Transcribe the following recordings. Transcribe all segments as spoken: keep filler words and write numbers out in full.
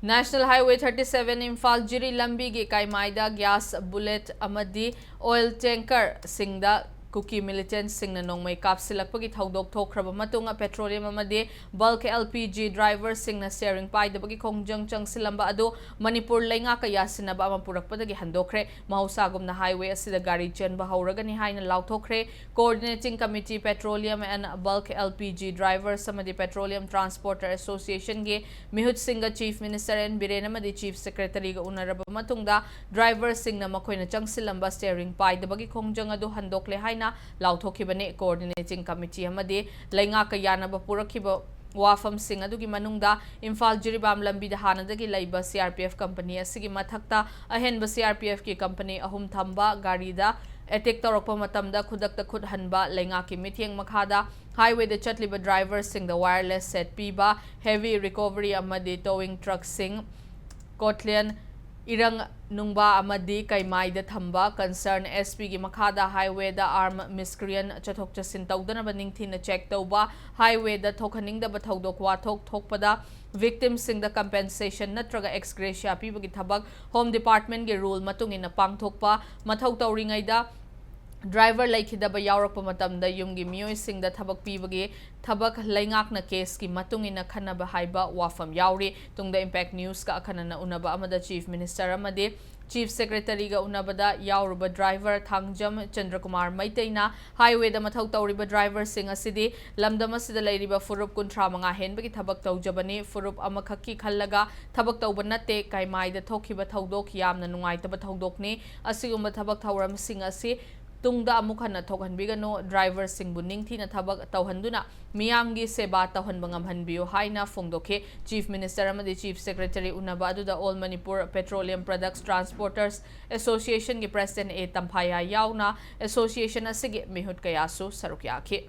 National Highway thirty seven Imphal ꯖꯤꯔꯤ ꯂꯝꯕꯤꯒꯤ ꯀꯥꯏꯃꯥꯏꯗ gas bullet ꯑꯃꯗꯤ oil tanker ꯁꯤꯡꯗ ꯀꯨꯀꯤ militant ꯁꯤꯡꯅ ꯅꯣꯡꯃꯩ ꯀꯥꯞꯁꯤꯜꯂꯛꯄꯒꯤ ꯊꯧꯗꯣꯛ ꯊꯣꯛꯈ꯭ꯔꯕ ꯃꯇꯨꯡ, petroleum ꯑꯃꯗꯤ bulk L P G driver ꯁꯤꯡꯅ steering ꯄꯥꯏꯗꯕꯒꯤ ꯈꯣꯡꯖꯪ ꯆꯪꯁꯤꯜꯂꯝꯕ ꯑꯗꯨ ꯃꯅꯤꯄꯨꯔ ꯂꯩꯉꯥꯛꯀ ꯌꯥꯁꯤꯟꯅꯕ ꯑꯃ ꯄꯨꯔꯛꯄꯗꯒꯤ ꯍꯟꯗꯣꯛꯈ꯭ꯔꯦ꯫ ꯃꯍꯧꯁꯥꯒꯨꯝꯅ highway ꯑꯁꯤꯗ ꯒꯥꯔꯤ ꯆꯦꯟꯕ ꯍꯧꯔꯒꯅꯤ ꯍꯥꯏꯅ ꯂꯥꯎꯊꯣꯛꯈ꯭ꯔꯦ꯫ Coordinating Committee Petroleum and Bulk L P G Drivers ꯑꯃꯗꯤ Petroleum Transporter Association ꯒꯤ ꯃꯤꯍꯨꯠꯁꯤꯡꯒ Chief Minister N ꯕꯤꯔꯦꯟ ꯑꯃꯗꯤ Chief Secretary ꯒ ꯎꯅꯔꯕ ꯃꯇꯨꯡꯗ, driver ꯁꯤꯡꯅ ꯃꯈꯣꯏꯅ ꯆꯪꯁꯤꯜꯂꯝꯕ steering ꯄꯥꯏꯗꯕꯒꯤ ꯈꯣꯡꯖꯪ ꯑꯗꯨ ꯍꯟꯗꯣꯛꯂꯦ ꯍꯥꯏꯅ ꯂꯥꯎꯊꯣꯛꯈꯤꯕꯅꯤ꯫ Coordinating Committee ꯑꯃꯗꯤ ꯂꯩꯉꯥꯛꯀ ꯌꯥꯅꯕ ꯄꯨꯔꯛꯈꯤꯕ ꯋꯥꯐꯝꯁꯤꯡ ꯑꯗꯨꯒꯤ ꯃꯅꯨꯡꯗ ꯏꯝꯐꯥꯜ ꯖꯤꯔꯤꯕꯥꯝ ꯂꯝꯕꯤꯗ ꯍꯥꯟꯅꯗꯒꯤ ꯂꯩꯕ C R P F company ꯑꯁꯤꯒꯤ ꯃꯊꯛꯇ ꯑꯍꯦꯟꯕ C R P F ꯀꯤ company ꯑꯍꯨꯝ ꯊꯝꯕ, ꯒꯥꯔꯤꯗ attack ꯇꯧꯔꯛꯄ ꯃꯇꯝꯗ ꯈꯨꯗꯛꯇ ꯈꯨꯠ ꯍꯟꯕ, ꯂꯩꯉꯥꯛꯀꯤ ꯃꯤꯠꯌꯦꯡ ꯃꯈꯥꯗ highway ꯗ ꯆꯠꯂꯤꯕ driver ꯁꯤꯡꯗ wireless set ꯄꯤꯕ, heavy recovery ꯑꯃꯗꯤ towing truck ꯁꯤꯡ ꯀꯣꯠꯂꯦꯟ, ꯏꯔꯪ ꯅꯨꯡꯕꯥ ꯑꯃꯗꯤ ꯀꯩꯃꯥꯏꯗ ꯊꯝꯕ, concern S P ꯒꯤ ꯃꯈꯥꯗ highway ꯗ armed miscreant ꯆꯠꯊꯣꯛ ꯆꯠꯁꯤꯟ ꯇꯧꯗꯅꯕ ꯅꯤꯡꯊꯤꯅ check ꯇꯧꯕ, highway ꯗ ꯊꯣꯛꯍꯟꯅꯤꯡꯗꯕ ꯊꯧꯗꯣꯛ ꯋꯥꯊꯣꯛ ꯊꯣꯛꯄꯗ victim ꯁꯤꯡꯗ compensation ꯅꯠꯇ꯭ꯔꯒ ex gratia ꯄꯤꯕꯒꯤ ꯊꯕꯛ Home Department ꯀꯤ rule ꯃꯇꯨꯡ ꯏꯟꯅ ꯄꯥꯡꯊꯣꯛꯄ, ꯃꯊꯧ ꯇꯧꯔꯤꯉꯩꯗ driver ꯂꯩꯈꯤꯗꯕ ꯌꯥꯎꯔꯛꯄ ꯃꯇꯝꯗ ꯌꯨꯝꯒꯤ ꯃꯤꯑꯣꯏꯁꯤꯡꯗ ꯊꯕꯛ ꯄꯤꯕꯒꯤ ꯊꯕꯛ ꯂꯩꯉꯥꯛꯅ case ꯀꯤ ꯃꯇꯨꯡ ꯏꯟꯅ ꯈꯟꯅꯕ ꯍꯥꯏꯕ ꯋꯥꯐꯝ ꯌꯥꯎꯔꯤ꯫ ꯇꯨꯡꯗ Impact News ꯀ ꯑꯈꯟꯅꯅ ꯎꯅꯕ ꯑꯃꯗ Chief Minister ꯑꯃꯗꯤ Chief Secretary ꯒ ꯎꯅꯕꯗ ꯌꯥꯎꯔꯨꯕ driver ꯊꯥꯡꯖꯝ ꯆꯟꯗ꯭ꯔꯀꯨꯃꯥꯔ ꯃꯩꯇꯩꯅ highway ꯗ ꯃꯊꯧ ꯇꯧꯔꯤꯕ driver ꯁꯤꯡ ꯑꯁꯤꯗꯤ ꯂꯝꯗꯝ ꯑꯁꯤꯗ ꯂꯩꯔꯤꯕ ꯐꯨꯔꯨꯞ ꯀꯨꯟꯊ꯭ꯔꯥ ꯃꯉꯥ ꯍꯦꯟꯕꯒꯤ ꯊꯕꯛ ꯇꯧꯖꯕꯅꯤ, ꯐꯨꯔꯨꯞ ꯑꯃꯈꯛꯀꯤ ꯈꯜꯂꯒ ꯊꯕꯛ ꯇꯧꯕ ꯅꯠꯇꯦ, ꯀꯩꯃꯥꯏꯗ ꯊꯣꯛꯈꯤꯕ ꯊꯧꯗꯣꯛ ꯌꯥꯝꯅ ꯅꯨꯡꯉꯥꯏꯇꯕ ꯊꯧꯗꯣꯛꯅꯤ, ꯑꯁꯤꯒꯨꯝꯕ ꯊꯕꯛ ꯊꯧꯔꯝꯁꯤꯡ ꯑꯁꯤ ꯇꯨꯡꯗ ꯑꯃꯨꯛ ꯍꯟꯅ ꯊꯣꯛꯍꯟꯕꯤꯒꯅꯨ, driver ꯁꯤꯡꯕꯨ ꯅꯤꯡꯊꯤꯅ ꯊꯕꯛ ꯇꯧꯍꯟꯗꯨꯅ ꯃꯤꯌꯥꯝꯒꯤ ꯁꯦꯕꯥ ꯇꯧꯍꯟꯕ ꯉꯝꯍꯟꯕꯤꯌꯨ ꯍꯥꯏꯅ ꯐꯣꯡꯗꯣꯛꯈꯤ꯫ Chief Minister ꯑꯃꯗꯤ Chief Secretary ꯎꯅꯕ ꯑꯗꯨꯗ All Manipur Petroleum Products Transporters Association ꯒꯤ President A ꯇꯝꯐꯥꯌꯥ ꯌꯥꯎꯅ association ꯑꯁꯤꯒꯤ ꯃꯤꯍꯨꯠ ꯀꯌꯥꯁꯨ ꯁꯔꯨꯛ ꯌꯥꯈꯤ꯫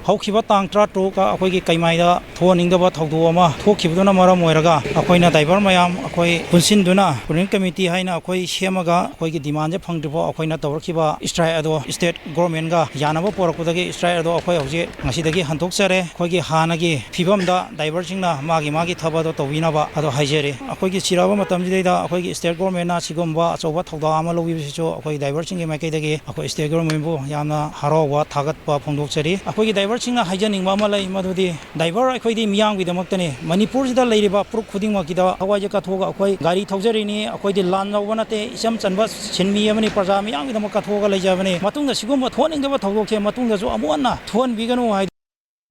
ꯍꯧꯈꯤꯕ ꯇꯥꯡ ꯇꯔꯥꯇꯔꯨꯛꯇ ꯑꯩꯈꯣꯏꯒꯤ ꯀꯩꯃꯥꯏꯗ ꯊꯣꯛꯍꯟꯅꯤꯡꯗꯕ ꯊꯧꯗꯣꯛ ꯑꯃ ꯊꯣꯛꯈꯤꯕꯗꯨꯅ ꯃꯔꯝ ꯑꯣꯏꯔꯒ ꯑꯩꯈꯣꯏꯅ driver ꯃꯌꯥꯝ ꯑꯩꯈꯣꯏ ꯄꯨꯟꯁꯤꯟꯗꯨꯅ ꯄꯨꯅꯤꯡ committee ꯍꯥꯏꯅ ꯑꯩꯈꯣꯏ ꯁꯦꯝꯃꯒ ꯑꯩꯈꯣꯏꯒꯤ demandꯁꯦ ꯐꯪꯗ꯭ꯔꯤꯐꯥꯎ ꯑꯩꯈꯣꯏꯅ ꯇꯧꯔꯛꯈꯤꯕ strike ꯑꯗꯣ state governmentꯀ ꯌꯥꯅꯕ ꯄꯨꯔꯛꯄꯗꯒꯤ strike ꯑꯗꯣ ꯑꯩꯈꯣꯏ ꯍꯧꯖꯤꯛ ꯉꯁꯤꯗꯒꯤ ꯍꯟꯗꯣꯛꯆꯔꯦ꯫ ꯑꯩꯈꯣꯏꯒꯤ ꯍꯥꯟꯅꯒꯤ ꯐꯤꯕꯝꯗ driverꯁꯤꯡꯅ ꯃꯥꯒꯤ ꯃꯥꯒꯤ ꯊꯕꯛ ꯑꯗꯣ ꯇꯧꯕꯤꯅꯕ ꯑꯗꯣ ꯍꯥꯏꯖꯔꯤ꯫ ꯑꯩꯈꯣꯏꯒꯤ ꯁꯤꯔꯛꯑꯕ ꯃꯇꯝꯁꯤꯗꯩꯗ ꯑꯩꯈꯣꯏꯒꯤ state governmentꯅ ꯁꯤꯒꯨꯝꯕ ꯑꯆꯧꯕ ꯊꯧꯗꯥꯡ ꯑꯃ ꯂꯧꯕꯤꯕꯁꯤꯁꯨ ꯑꯩꯈꯣꯏ driverꯁꯤꯡꯒꯤ ꯃꯥꯏꯀꯩꯗꯒꯤ ꯑꯩꯈꯣꯏ state governmentꯕꯨ ꯌꯥꯝꯅ ꯍꯔꯥꯎꯕ ꯊꯥꯒꯠꯄ ꯐꯣꯡꯗꯣꯛꯆꯔꯤ꯫ ꯑꯩꯈꯣꯏꯒꯤ driverꯁꯤꯡꯅ ꯍꯥꯏꯖꯅꯤꯡꯕ ꯑꯃ ꯂꯩ, ꯃꯗꯨꯗꯤ driver ꯑꯩꯈꯣꯏꯗꯤ ꯃꯤꯌꯥꯝꯒꯤꯗꯃꯛꯇꯅꯤ꯫ ꯃꯅꯤꯄꯨꯔꯁꯤꯗ ꯂꯩꯔꯤꯕ ꯐꯨꯔꯨꯞ ꯈꯨꯗꯤꯡꯃꯛꯀꯤꯗ ꯊꯋꯥꯏꯁꯦ ꯀꯠꯊꯣꯛꯑꯒ ꯑꯩꯈꯣꯏ ꯒꯥꯔꯤ ꯊꯧꯖꯔꯤꯅꯤ꯫ ꯑꯩꯈꯣꯏꯗꯤ ꯂꯥꯟ ꯂꯧꯕ ꯅꯠꯇꯦ, ꯏꯆꯝ ꯆꯟꯕ ꯁꯤꯟꯃꯤ ꯑꯃꯅꯤ, ꯄ꯭ꯔꯖꯥ ꯃꯤꯌꯥꯝꯒꯤꯗꯃꯛ ꯀꯠꯊꯣꯛꯑꯒ ꯂꯩꯖꯕꯅꯤ꯫ ꯃꯇꯨꯡꯗ ꯁꯤꯒꯨꯝꯕ ꯊꯣꯛꯍꯟꯅꯤꯡꯗꯕ ꯊꯧꯗꯣꯛꯁꯦ ꯃꯇꯨꯡꯗꯁꯨ ꯑꯃꯨꯛ ꯍꯟꯅ ꯊꯣꯛꯍꯟꯕꯤꯒꯅꯨ ꯍꯥꯏ